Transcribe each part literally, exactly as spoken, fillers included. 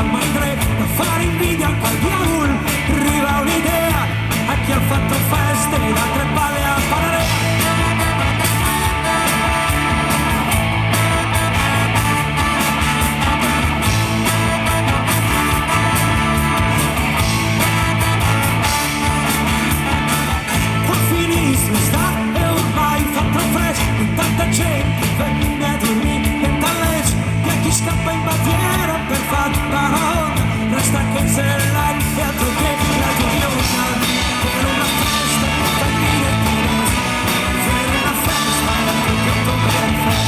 Ma tre, da fare invidia anche al diavolo, arriva un'idea, a chi ha fatto feste da tre palle a Panarea. Qua finì sta e ormai fa troppo fresco, in tanta gente venne a dormire nel palleggio, e chi scappa in bandiera per far parola, resta che se la e altro che la gioia, per una festa, per dire che per una festa, per tutto perfetto.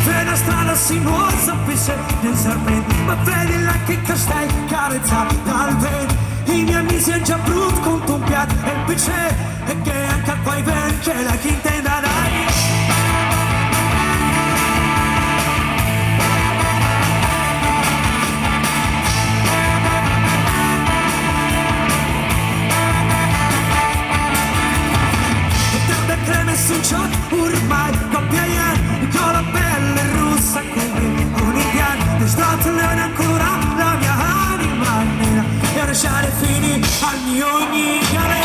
Fè una strada sinuosa, pisse nel serpente, ma vedi là che castell carezzà dal vent. I miei amici han già brut conto un piat e il picè, e che anche qua i vent c'è la quinta in da dai. E te creme su ciò, ormai coppia ian, con la pelle rossa come un indian, le state ancora la mia anima nera, e lasciare fini al mio ogni galera.